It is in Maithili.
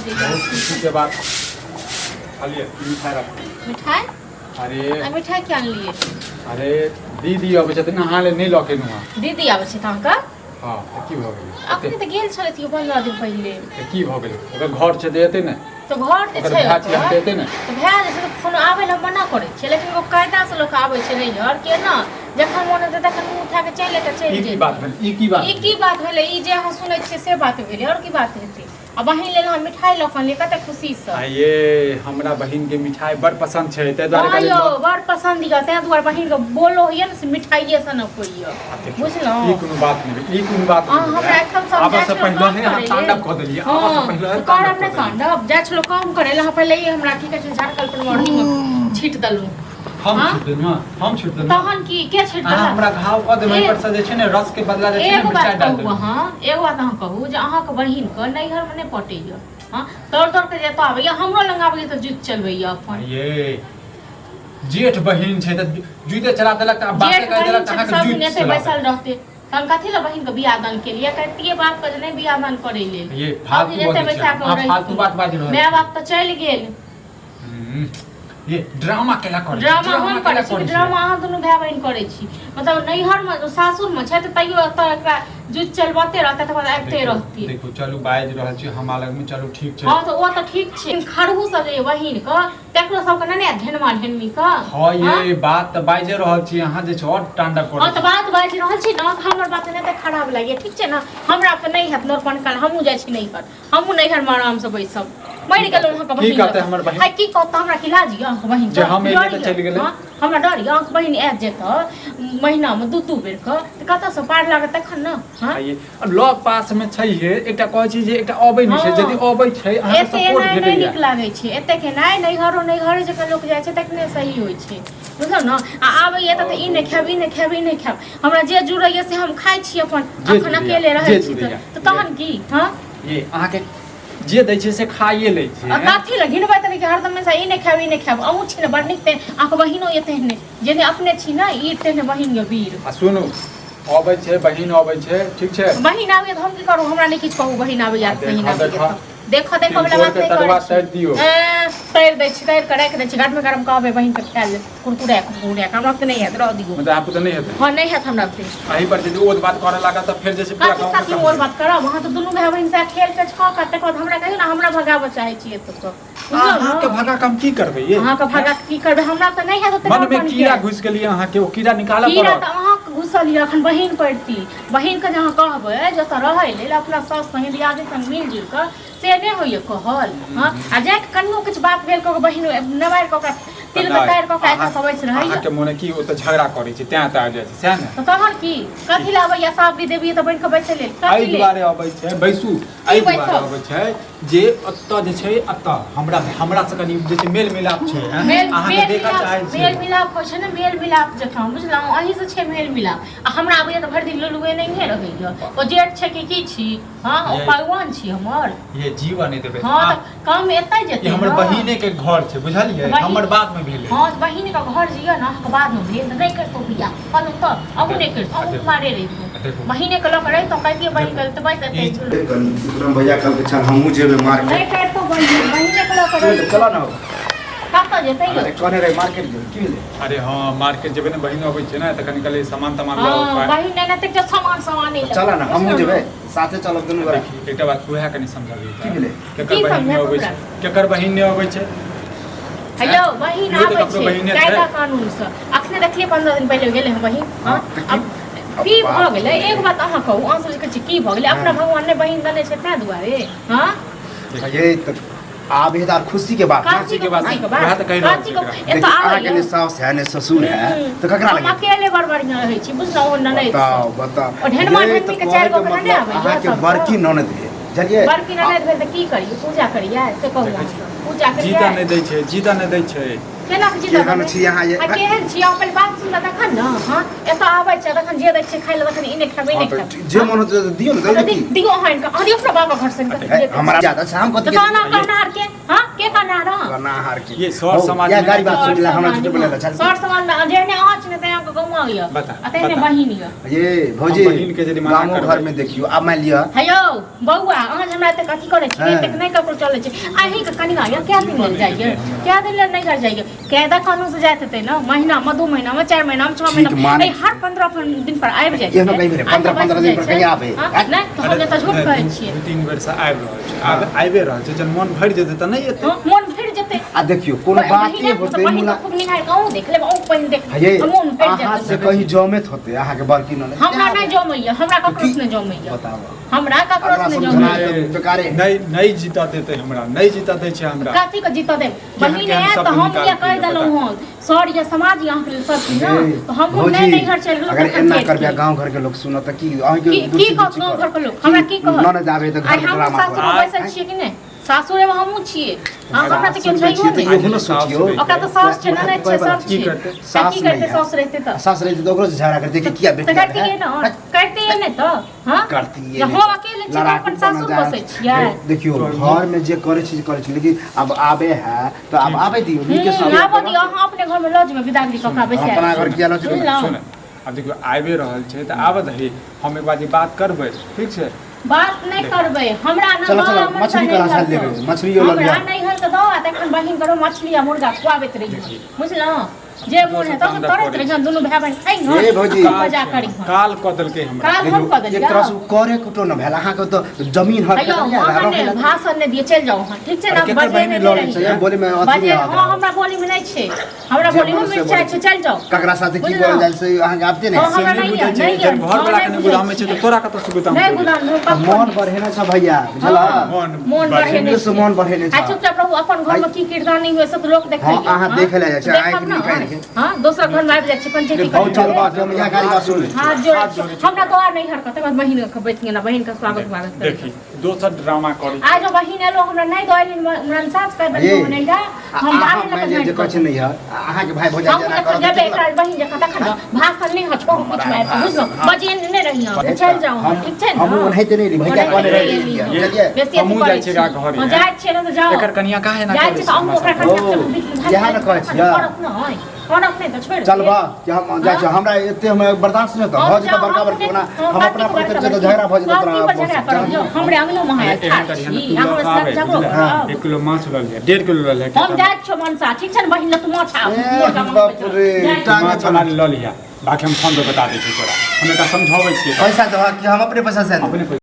बजैया। बहुत खुशी के बात। खालिए मिठाई रख। मिठाई? अरे आ मिठाई किया अनलियै? अरे दीदी अबै छथिन, अहाँ ले नहि लऽ के एलहुँ हँ। दीदी आबै छै अहाँके? हँ, तऽ की भऽ गेलै? अखने तऽ गेल छलथि 15 दिन पहिले। तऽ की भऽ गेलै? ओकर घर छै तऽ एतै ने। तऽ घर तऽ ओकर छै। भाय छै ओकर तऽ एतै ने। तऽ भए जाइ छै तऽ कोनो आबै लए मना करै छै, लेकिन ओ कायदासँ लोक आबै छै नैहर के ने, जखन मोन हेतै तखन मुँह उठा कऽ चलि एतै, चलि ई की जेतै। बात भेल? ई की बात? ई की बात भेलै? ई जे अहाँ सुनै छियै से बात भेलै, आओर की बात हेतै? आ बहिन लेल अहाँ मिठाई लऽ कऽ अनलियै कते खुशीसँ। आ ये हमरा बहिन के मिठाई बड़ पसंद छै, ताहि दुआरे हँ कहलियै यौ, बड़ पसन्द यऽ, ताहि दुआरे बहिनके बोलो होइए ने से मिठाइए सन होइए। आ देखियौ, बुझलहुँ? ई कोनो बात नहि भेल, ई कोनो बात अहाँ नहि हमरा भेल। एखन समझा आबऽ से छलहुँ पहिले काम ही अहाँ करै तांडव लेल। कऽ देलियै, आबऽ से हँ पहिले तऽ तांडव करब कऽ नहि देलियै। तांडव? जाइ छलहुँ काम करै लए, अहाँ पहिले ही हमरा की कहै छै झाड़कल पर मॉर्निंगमे छीट देलहुँ। हम हाँ? छीट देलहुँ? हम छीट देलहुँ? तहन की के छीट अहाँ देलक? हमरा घाव कऽ देबै पर से जे छै ने रस के बदला जे छै ने एगो मिरचाइ बात डाल कहू देबै। अहाँ, एगो बात अहाँ कहू जे अहाँके बहिनके नैहरमे नहि पटैया, हँ दौड़ दौड़ के जे एतऽ आबैया, हमरो लग आबैया तऽ जूति चलबैया अपन। ये जेठ बहिन छै तऽ जूते चला देलक तऽ आब बाते जेठ कहि बहिन देलक तऽ छै तऽ अहाँके सब दिन जूत एतै चला बैसल देलक। रहतै, तहन कथी लए बहिनके बियाह दान केलियै? कहितियै बापके जे नहि बियाह दान करै लेल। ये सब फालतू दिन एतै बजै छै, बैसा कऽ अहाँ फालतू रहितै। बात बाजि रहल माय छी। बाप तऽ चलि गेल। ये ड्रामा केला करै ड्रामा हम करै छी? ड्रामा अहाँ दुनू भाय बहिन करै छी। मतलब नैहरमे सासुरमे छै तऽ तैयो एतऽ एकरा जुझ चलबते रहतै, तकर बाद आबिते रहतै। देखू, चलू बाजि रहल छी हमरा लगमे, चलू ठीक छै। हँ तऽ ओ तऽ ठीक छै, खरहू सब जे बहिन के तकरो सबके नहि ने ढेनमा ढेनमी के। हँ, ये बात तऽ बाजि रहल छी, अहाँ जे छै और तांडव करै। हँ तऽ बात बाजि रहल छी ने, हमर बात नहि तऽ खराब लागैए, ठीक छै ने? हमरा तऽ नहि हैत नोरपन काल, हमहूँ जाइ छी नैहर, हमहूँ नैहरमे आरामसँ बैसब। मरि गेलहुँ अहाँके की बहिन। कहतै हमर बहिन? आइ की कहतै? हमरा की लाज यऽ अहाँके बहिन? जे हम एलियै तऽ चलि गेलै। हमरा डर यऽ अहाँके बहिन आयत जेतऽ महीनामे दू दू बेर कऽ तऽ कतऽसँ पार लागत तखन ने? हँ, आइए लग पासमे छैहे, एकटा कहै छी जे एकटा अबै नहि छै। यदि अबै छै अहाँके एते सपोर्ट एनाइ नहि भेटैया। नीक लागै छै एते केनाइ। नैहरो नैहरे जकाँ लोक जाइ छै तखने सही होइ छै, बुझलहुँ ने? आ आबैया तऽ ई नहि खायब, ई नहि खायब, ई नहि खायब। हमरा जे जुड़ैया से हम खाइ छी अपन। जे अखन जुड़ैया, अकेले रहै जे छी तऽ जुड़ैया। तऽ तहन की? हँ, ये अहाँके जे दै छै से खाइए लै छै। आ कथी लए घिनबै तऽ कि हरदम हमेशा ई नहि खायब, ई नहि खायब? अहूँ छी ने बड़ नीक, तें अहाँके बहिनो ये तेहने, जेहने अपने छी ने ई तेहने बहिन ये वीर। आ सुनू, अबै छै बहिन, अबै छै, ठीक छै? बहिन आबैया तऽ हम की करू? हमरा नहि किछु कहू। बहिन आबैया, आ बहिन देखऽ, आबैया देखऽ। तऽ देखऽ देखऽ वाला तिलकोर बात के नहि तरुआ करै छी। तरि दियौ। एँ, तरि दै छी, तरि कऽ राखि दै छी, गरमे गरम कहबै बहिन के खायल कुरकुरा कुरकुरा। हमरा तऽ नहि हैत, रह दियौ। मतलब अहाँके तऽ नहि हेतै? हँ, नहि हैत हमरा से। एहि पर यदि ओत बात करऽ लागत तऽ फेर जे छै पूरा कथी गाँव के साथी ओर बात करब? अहाँ तऽ दुनू भाय बहिन से खेल पेच कऽ कऽ तकर बाद हमरा कहियौ ने, हमरा भगाबऽ चाहै छी एतऽ? अहाँके भगा कऽ हम की करबै ये? अहाँके भगा कऽ की करबै? हमरा तऽ नहि हैत ओते मन में अपन कीड़ा के। घुसि गेलियै अहाँके, ओ कीड़ा निकालऽ कीड़ा पड़त। तऽ अहाँके घुसल यऽ, अखन बहिन पड़ती। बहिनके जे अहाँ कहबै जे ओतऽ रहै लेल अपना साउस संगे दियादनी संग मिल जुलि कऽ, से नहि होइए कहल। हँ, आ जाके कनियो किछु बात भेल कऽ बहिन नवारि कऽ ओकरा तिल के तारि कऽ ओकरा एतऽ बैस रहैए। अहाँके मोने की ओतऽ झगड़ा करै छै तें एतऽ आबि जाइ छै, सएह ने? तऽ तहन की? कथी लए अबैया? साबरी देवी तऽ बनि कऽ बैसै लेल एहि कथी लेल? दुआरे अबै छै, बैसू, एहि दुआरे बैसब? अबै छै जे एतऽ जे छै एतऽ हमरा हमरा से कनि जे छै मेल मिलाप छै, हैं? मेल अहाँके मेल देखऽ मिलाप चाहै मेल छै। मिलाप होइ छै ने, मेल मिलाप जकाँ बुझलहुँ? अहीं से छै मेल मिलाप। आ हमरा आबैया तऽ भरि दिन लुलुए नहिए रहैया। ओ जेठ छै कि की छी? हँ, ओ ये- पागवान छी हमर। ये जीवन नहि देबै। हँ तऽ कम एतै ई जेतै हमर ने। बहिने के घर छै, बुझलियै? बहिन- हमर बाद में भेलै। हँ तऽ बहिन के घर जे यऽ ने, अहाँके बाद मे भेल तऽ नहि करितहुँ बियाह, कहलहुँ तऽ अहूँ नहि करितहुँ, अहूँ देखू। कुमारे रहितहुँ। देखू। बहिने के लऽ कऽ रहितहुँ, कहितियै बहिन के तऽ बस एतै। ई- कनि विक्रम भैया कहलकै चल हमहूँ जेबै नहि मार्केट। करितहुँ, बहिन बहिने के लऽ कऽ रहितहुँ। चल ने। कतऽ जेतै यौ? अरे कहने रहे मार्केट जेबै, की भेलै? अरे हँ, मार्केट जेबै ने, बहिन अबै छै ने तऽ कनि कहलियै सामान तामान लऽ हँ आउ। बहिन नहि तऽ एकटा सामान सामान नहि। चल ने, हमहूँ जेबै साथे, चलब दुनू गोरा। देखी, एकटा बात उएह कनि समझाबी। की भेलै? केकर की बहिन नहि समझायब अबै छै? हमरा? केकर बहिन नहि अबै छै? हेलो, बहिन इहो तऽ आबै ककरो छै बहिने छै। कायदा कानून से। अखने देखलियै 15 दिन पहिले गेलै हँ बहिन। हँ, हँ, तऽ की- अब की अब भऽ बात गेलै? छै। एक बात अहाँ कहू, अहाँ सब जे कहै छी की भऽ गेलै? अपना भगवान ने बहिन देने छै ताहि दुआरे? हँ। ये तऽ आब हे तऽ आर खुशी के बात। काची के बात, खुशी के बात। वएह तऽ कहि रहल काची छी के एकरा। एतऽ देखियौ, अहाँके आबैया। ने साउस है ने ससुर है तऽ ककरा हम लगे? अकेले बड़ बढ़िआँ रहै छी, बुझलहुँ? ननैद बताओ सब। बताओ। ओ ढेनमा ये ढेनमी तऽ के चारि गो कहैके के नहि मतलब आबैया अहाँके सबके? बड़की ननद भेल, बुझलियै? बड़की ननैद भेल तऽ की करियै? पूजा करियै से कहू देखै अहाँ छी। सब? पूजा जीता करियै? नहि दै छै, जीता नहि दै छै। केना के जीतऽ केहन देबै? छी अहाँ ये? आ केहन छी अहाँ पहिले बात सुनबै तखन ने हँ एतऽ आबै छै तखन जे दै छियै खाइ लए तखन ई नहि खेबै ई हाँ, नहि तऽ खेबै जे मन होतै तऽ दियौ ने तऽ दै दियौ अहाँ हिनका अहाँ दियौ अपना बाबा घर से हिनका की हमरा ज्यादा छै हम तऽ कथी कहना कहनाहार के हँ के कहनाहार अहाँ कहनाहार के ये सर समाज या में- गाड़ी बात सर सुन हमरा समाज झूठ में- बोले चल सर समाज में जेहने अहाँ छी ने तेहने अहाँके गौआँ यऽ बता, आ तेहने बता। बहिन यऽ ये भौजी हम बहिन के यदि मना गामो करबै। घर में देखियो आब मान लिअ हे यौ बौआ अहाँ जे हमरा एतेक अथी करै छी हँ। एतेक नहि ककरो चलै छै अहीँके कनिया यऽ कए दिन लेल जाइए कए दिन लेल नैहर जाइए कायदा कानून से जाइत हेतै ने महीनामे 2 महीनामे 4 महीनामे 6 ठीक महीनामे मानै एहि हर 15 दिन पर आबि जाइ एहनो कहीं भेलै, आबि 15 बस 15 दिन पर जाइ छै। कहीं आबै। हँ, नहि तऽ हम एतऽ झूठ कहै छियै 2-3 बेर से आबि रहल छै आब आबिए रहल छै जहन मन भरि जेतै तऽ नहि एतै हँ, मोन भरि जेतै आ देखियो कोनो बाते बहिन होतै बहिन मुला खूब निहार कऽ अहूँ देख लेब अहूँ पहिने देख हे लेब मोन भरि अहाँ से जेतै कहीं जमेत होतै अहाँके बड़की ननद हमरा नहि जमैया हमरा ककरो से नहि जमैया बताबऽ हमरा ककरो हमरा से नहि समझना जमैया तऽ बेकारे नहि नहि जीतऽ देतै हमरा नहि जीतऽ दै छै हमरा कथी के जीतऽ देब केहन बहिन केहन आयत शब्द तऽ हम निकालती इएह कहि है, देलहुँ हँ सर या समाज या अहाँके लेल सब चीज ने हे, तऽ हमहूँ नहि भौजी, नैहर चलि गेलहुँ अगर तखन एना फेर करबै की? गांव घर के लोग सुनत तऽ की अहाँके की की कहत गाँव घर के लोक हमरा की कहत ननद आबे तऽ घर आइ के हमहूँ ड्रामा सासुरमे करत। बैसल छियै कि नहि सासुरेमे हमहूँ छियै हँ हमरा तऽ केओ सासुर मे छैहो छियै तऽ नहि इहो ने सोचियौ ओकरा तऽ साउस छै ननद छै सब की छै करतै? तऽ सास की नहि करतै है। साउस रहितै तऽ सास रहितै तऽ ओकरो से झगड़ा करतै कि किया तऽ बेटी करतियै ने करतियै ने तऽ हँ करतियै जे हम अकेले छी तऽ अपन सासुर बसै छियै देखियौ घर में जे करै छी करै छी लेकिन अब आबे है तऽ आब आबे दियौ नीके से आबऽ दियौ अहाँ अपने घरमे लऽ जेबै बिदागरी कऽ कऽ बैसा अपना घर किया लऽ जेबै? सुनलहुँ सुन आब देखियौ आबिए रहल छै तऽ आबऽ दही हम एक बार जे बात करबै ठीक छै बात नहि करबै हमरा न चलो, दऽ, चलो, हमरा मछली नैहर करा के। साथ लेबै, मछलियो लऽ हमरा लिअ। नैहर के दऽ आ तखन बहिन करो मछली आ मुर्गा खुआबैत रही बुझलहुँ जे मोन हेतौ से करैत रही दुनू भाय बहिन खाइ ए भौजी। खूब मजा करी काल कऽ देलकै हमरा काल हम कऽ एक देलियै तरह से करे कुटो न भेल अहाँके तऽ जमीन हक हेयौ अहाँ ने भाषण नहि दिअ चलि जाउ अहाँ ठीक छै ने अरे केकर बजे बहिन नहि लड़ै रही छै? बोले में अथी बजे नहि हँ हमरा बोली में नहि छै हमरा जे बोली में मन से मिर्चाइ बोलै छै चलि जाउ ककरा साथे की बुझलहुँ? बोलल जाइ से अहाँके आबते हँ, नहि हमरा से नहि नहि बुझै यऽ, छै नहि जब यऽ, घर वला नहि के बुझै गोदाम छै तऽ तोरा कतऽ से गोदाम नहि देबै? गोदाम मे पप्पा मन बढ़ेने छ भैया बुझल हँ, मोन मोन बढ़ेने से मोन बढ़ेने आ छ चुपचाप रहू अपन घर में की किरदानी हुए सब लोक देखै हँ, अहाँ देखै लए जाइ छै, आँखि निकालि के। हँ दोसर घर में आबि जाइ छै पंचायती बहुत करै चल बात हम यहाँ गाड़ी बात सुन हाथ जोड़ै छी हमरा तो आर नहीं हरकत बाद बहिन के बैठ गेना बहिन के स्वागत स्वागत करै देखी दोसर ड्रामा करै आज जो बहिन एलो हमरा नहीं दो हमरा सास कर ये, देलको नहीं हम अहाँ बाहर मानि लग लिअ जे कहै छै नहि है अहाँके भाय भौजाइ हम जेना जखन करत जेबै एकरा बहिन जकाँ तखन ने भाषण नहि हँ छोड़ू किछु मारि कऽ बुझलहुँ बजे नहि रही हम चलि जाउ अहाँ, ठीक छै ने हमहूँ ओनाहिते नहि रही भैया कहने ओनाहिते रही नहि रही। बुझलियै बेसी अथी हमहूँ करै जाइ छियै छी। एकरा घरे। हँ, जाइ छियै ने तऽ जाउ एकर कनिया काहे एना जाइ करै छियै तऽ अहूँ ओकरा छै कनिया ओ, के बीच में इएह ने कहै छियै। करत नहि करत नहि तऽ छोड़ि चल दे। बा कि हम जाइ छियै हमरा एते हम बर्दाश्त नहि होतौ भऽ जेतौ बड़का बड़की ओना हम अपना पर उतरि जेतौ झगड़ा भऽ जेतौ तोरा कथी पर झगड़ा करब जो हमरे अंगनो में आयल एहन ठाढ़ करिहे ने, छी तू अहाँ लऽ कऽ हमरा आबे, साथ झगड़ो बुझले? करब एक किलो माछ लऽ लिहे 1.5 किलो लऽ लिहे हम जाइ छियौ मनसा ठीक छै ने बहिन लए तू माछ आ ए, मुर्गा बाप मंगबै रे, जाइ छी। टांगे माछ हमरा लऽ लिहे बाकी हम फोन पर बता दै छी तोरा हम एकरा समझाबै छियै पैसा दह कि हम अपने पैसा से अपने पैसा